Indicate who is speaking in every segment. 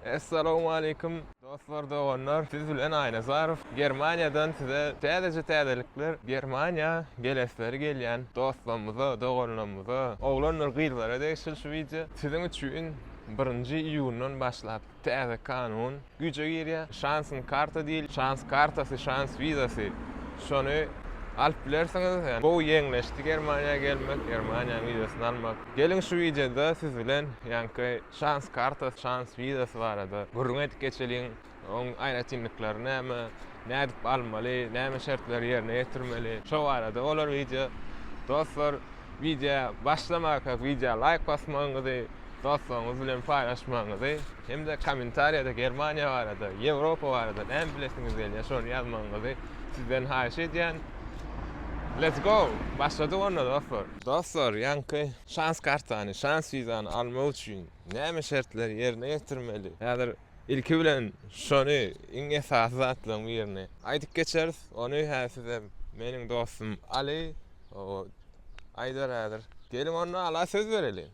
Speaker 1: Essalawmaleýkim dostlar doganlar siz bilen Aýnazarow Germaniýadan size täzeje täzelikler Germaniýa gelesleri gelýän dostlarymyza doganlarymyza oglandyr gyzlara degişli şu wideo siziň üçin birinji iýundan başlap täze kanun güýje girýär şansyn karta diýil şans kartasy şans wizasy şony alyp bilersiňiz ýani gowy ýeňleşdi Germaniýa gelmek Germaniýanyň wizasyny almak geliň şu wideoda siz bilen ýaňky Şans kartasy, şans wizasy barada gürrüň edip geçeliň. Oň aýratynlyklary näme? Nädip almaly? Näme şertleri ýerine ýetirmeli? Şo barada bolar wideo. Dostlar, wideo başlamakak wideo laýk basmagyňyzy, dostlaryňyz bilen paýlaşmagyňyzy hem-de kommentariýada Germaniýa barada, Ýewropa barada näme bilesiňiz gelýär şony ýazmagyňyzy sizden haýyş edýän. Let's go! Başladyk onda dostlar. Dostlar, ýaňky Şans kartany, şans wizany almak üçin näme şertleri ýerine ýetirmeli? Häzir ilki bilen şony, iň esasy zatlaryň birini aýdyp geçeris. Ony häzir size meniň dostum Aly aýdar häzir. Geliň onda Ala söz bereliň.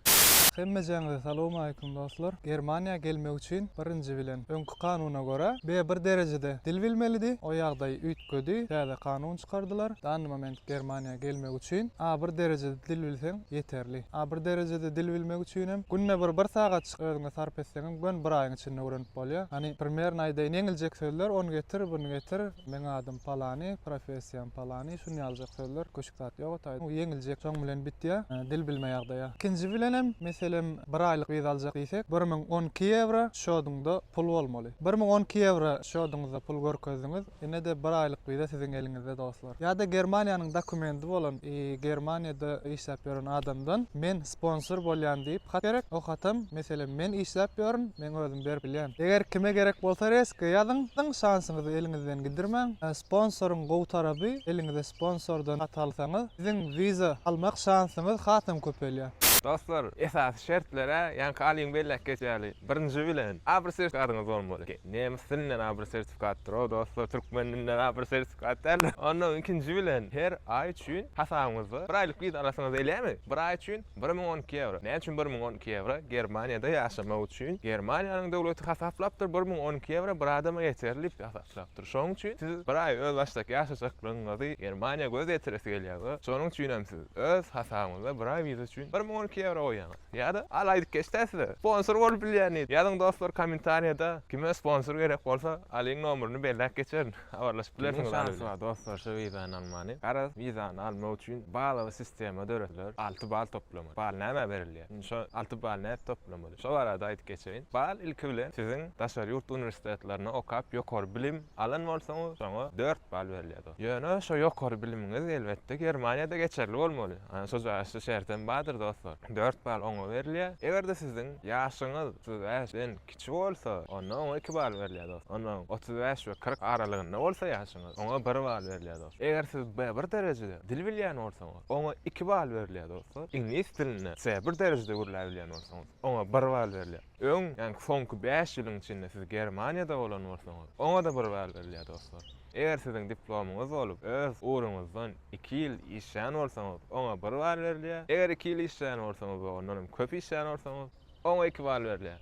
Speaker 2: Hemmejeňize salowmaleýkum dostlar. Germaniýa gelmek üçin birinji bilen öňki kanuna görä B1 derejede dil bilmelidi. O ýagdaý üýtgedi. Täze kanun çykardylar. Danny moment Germaniýa gelmek üçin A bir derejede dil bilseň ýeterli. A bir derejede dil bilmek üçinem günde bir bir sagatjyk özüňe sarp etseňem gön bir aýyň içinde öwrenip bolýar. Hany primerno aýdaýyn ýeňiljek sözler ony getir buny getir meň adym palany professiýam palany şun ýalyjak sözler köşük zat ýok o taýda ýeňiljek şoň bilen bitýär dil bilme ýagdaýa. Ikinji bilenem meselem bir aýlyk wiza aljak diýsek 1012 ýewro şoduňda pul bolmaly. 1012 ýewro şoduňyzda pul görkezdiňiz Ine-de bir aýlyk wiza siziň eliňizde dostlar. Ýa-da Germaniýanyň dokumendi bolan Germaniýada işläp ýören adamdan men sponsor bolýan diýip hat gerek. O hatam meselem men işläp ýörün, meň özüm berip bilýän. Eger kime gerek bolsa reska ýazyň, şansyňyzy eliňizden gidirmäň. Sponsoryň gowy tarapy eliňize sponsordan hat alsaňyz siziň wiza almak şansyňyz hasam köpelýär.
Speaker 1: Dostlar, esasy şertler-ä ýaňky Alyň belläp geçi ýaly, birinji bilen A bir sertifikatyňyz bolmaly. Nemes dilinden A bir sertifikatdyr-ow dostlar, türkmen dilinden A bir sertifikat däldir. Ondan ikinji bilen her aý üçin hasabyňyzda bir aýlyk wiza alasyňyz gelýärmi? Bir aý üçin 1012 ýewro. Näme üçin 1012 ýewro? Germaniýada ýaşamak üçin Germaniýanyň döwleti hasaplapdyr, 1012 ýewro bir adama ýeterli diýip hasaplapdyr. Şonuň üçin siz bir aý özbaşdak ýaşajaklygyňyzy Germaniýa göz ýetiresi gelýär we şonuň üçin hem siz öz hasabyňyzda bir aý wiza üçin 1012 ýewro goýýaňyz. Ýa-da al aýdyp geçdä size. Sponsor bolup bilýän diýip. Ýazyň dostlar kommentariýada kime sponsor gerek bolsa Alyň nomerini belläp geçerin. Habarlaşyp bilersiňiz Kimiň şansy bar dostlar şu wizany almany. Garaz wizany almak üçin balowy sistema dörediler. 6 bal toplamaly. Bal nämä berilýär? Indi şo 6 bal nädip toplamaly? Şo barada aýdyp geçeýin. Bal ilki bilen siziň daşary ýurt uniwersitetlerinde okap ýokary bilim alan bolsaňyz şoňa 4 bal berilýär dost. Ýöne şo ýokary bilimiňiz elbetde Germaniýada geçerli bolmaly. Ana şo jaýşda şertem bardyr dostlar. 4 bal oňa berilýär. Eger-de siziň ýaşyňyz 35 den kiçi bolsa, onda oňa 2 bal berilýär dost. Onda 35 we 40 aralygynda bolsa ýaşyňyz, oňa 1 bal berilýär dost. Eger siz B1 derejede dil bilýän bolsaňyz, oňa 2 bal berilýär dostlar. Iňlis dilinde C1 derejede gürläp bilýän bolsaňyz, oňa 1 bal berilýär. Öň, ýagny soňky 5 ýylyň içinde siz Germaniýada bolan bolsaňyz, oňa-da 1 bal berilýär dostlar. Eger siziň diplomyňyz bolup, öz ugruňyzdan iki ýyl işlän bolsaňyz, oňa bir bal berilýär. Eger iki ýyl işlän bolsaňyz we ondan hem köp işlän bolsaňyz, oňa iki bal berilýär.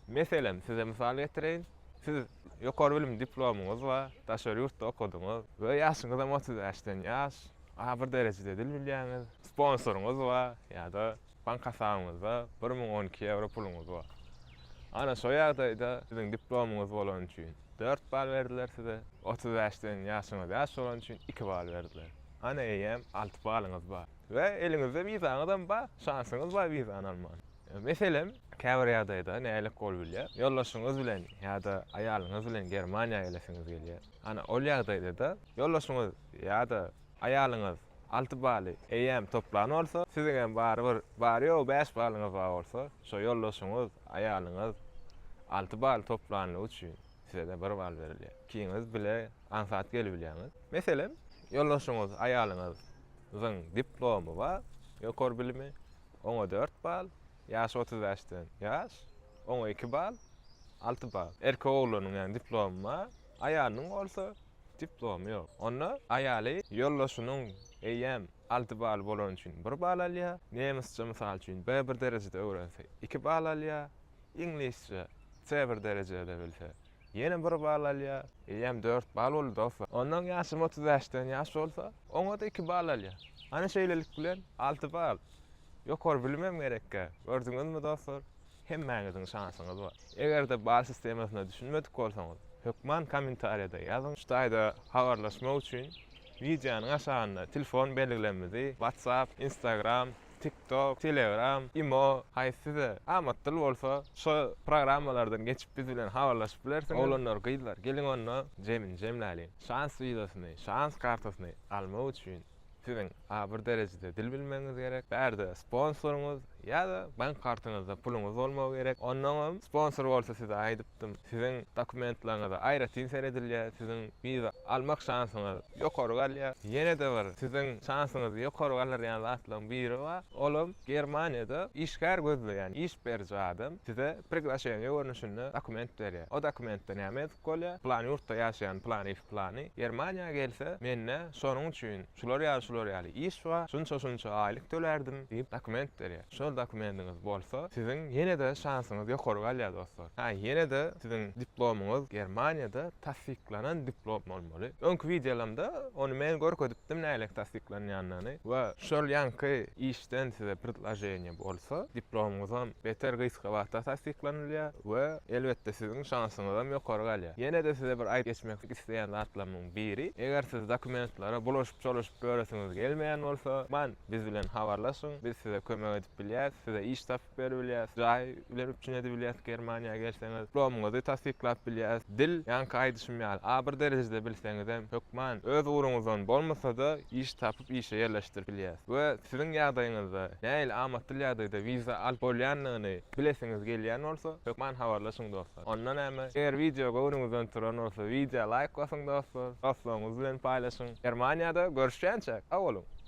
Speaker 1: Meselem, size mysal getireýin. Siz ýokary bilim diplomyňyz bar, daşary ýurtda okadyňyz we ýaşyňyzam 35-den ýaş, A bir derejede dil bilýäňiz, sponsoryňyz bar ýa-da bank hasabyňyzda 1012 ýewro puluňyz bar. Ana şo ýagdaýda siziň diplomyňyz bolany üçin dört bal berdiler size, 35-den ýaşyňyz ýaş bolany üçin iki bal berdiler. Ana eýýäm alty balyňyz bar. We eliňizde wizaňyzam bar, şansyňyz bar wizany almaga. Meselem, käbir ýagdaýda nälik bolup bilýär, ýoldaşyňyz bilen ýa-da aýalyňyz bilen Germaniýa gelesiňiz gelýär. Ana ol ýagdaýda-da ýoldaşyňyz ýa-da aýalyňyz alty baly eýýäm toplan bolsa, siziňem barybir bary-ýogy bäş balyňyz bar bolsa, şo ýoldaşyňyz, aýalyňyz alty bal toplanlygy üçin size-de bir bal berilýär. Ikiňiz bile aňsat gelibilýäňiz. Meselem, ýoldaşyňyz, aýalyňyzyň diplomy bar, ýokary bilimi, oňa dört bal, ýaşy 35-den ýaş, oňa iki bal, alty bal. Erkek oglanyň ýagny diplomy bar, aýalynyň bolsa Diplomy ýok. Onda aýaly ýoldaşynyň eýýäm alty baly bolany üçin bir bal alýar. Nemisçe mysal üçin B bir derejede öwrense iki bal alýar. Iňlisçe. C1 derejede bilse, ýene bir bal alýar. Eýýäm dört bal boldy dostlar. Onnoň ýaşym 35-den ýaş bolsa, oňa-da iki bal alýar. Ana şeýlelik bilen alty bal. Ýokary bilimem gerekkä. Gördüňizmi dostlar? Hemmäňiziň şansyňyz bar. Eger-de bal sistemasyna düşünmedik bolsaňyz, hökman kommentariýada ýazyň. Şu taýda habarlaşmak üçin wideonyň aşagynda telefon belgilerimizi, WhatsApp, Instagram, TikTok, Telegram, Imo, haýsy size amatly bolsa, şo programmalardan geçip biz bilen habarlaşyp bilersiňiz. Oglanlar, gyzlar, geliň onda jemini jemläliň. Şans wizasyny, şans kartasyny almak üçin Siziň A bir derejede dil bilmegiňiz gerek. Bärde sponsoryňyz ýa-da bank kartyňyzda puluňyz bolmagy gerek. Onnoňam sponsor bolsa size aýdypdym, siziň dokumentleriňize aýratyn seredilýär, siziň wiza almak şansyňyz ýokary galýar. Ýene-de bir siziň şansyňyzy ýokary galdyrýan zatlaryň biri bar, olam Germaniýada işgär gözleýän iş beriji adam size priglaşeniýe görnüşinde dokument berýär. O dokumentde näme ýazyp bolýar? Pylan ýurtda ýaşaýan pylany Plany Germaniýa gelse, mende şonuň üçin şular ýaly şular ýaly iş bar, şunça-şunça aýlyk tölärdim diýip dokument berýär. Şol dokumentiňiz bolsa, siziň ýene-de şansyňyz ýokary galýar dostlar. Ha, ýene-de siziň diplomyňyz Germaniýada tassyklanan diplom bolmaly. Öňki wideolamda ony men görkezipdim nähili tassyklanýanyny we şol ýaňky işden size predloženiýe bolsa, diplomyňyzam beter gysga wagtda tassyklanylýar. We elbetde siziň şansyňyzam ýokary galýar. Ýene-de size bir aýdyp geçmek isleýän zatlarymyň biri, eger siz dokumentlere bulaşyp-çolaşyp ýöresiňiz gelmeýän bolsa, man biz bilen habarlaşyň, biz size kömek edip bilýäs, size iş tapyp beribilýäs, jaý bilen üpjün edibilýäs Germaniýa gelseňiz, diplomyňyzy tassyklap bilýäs. Dil, ýaňky aýdyşym ýaly, A bir derejede bilseňizem, hökman öz ugruňyzdan bolmasa-da iş tapyp işe ýerleşdirip bilýäs. We siziň ýagdaýyňyzda nähili amatly ýagdaýda wiza alyp bolýandygyny bilesiňiz gelýän bolsa, hökman habarlaşyň dostlar. Onda näme, eger wideo göwnüňizden turan bolsa wideo laýk basyň dostlar, dostlaryňyz bilen paýlaşyň. Germaniýada görüşýänçäk, sag boluň!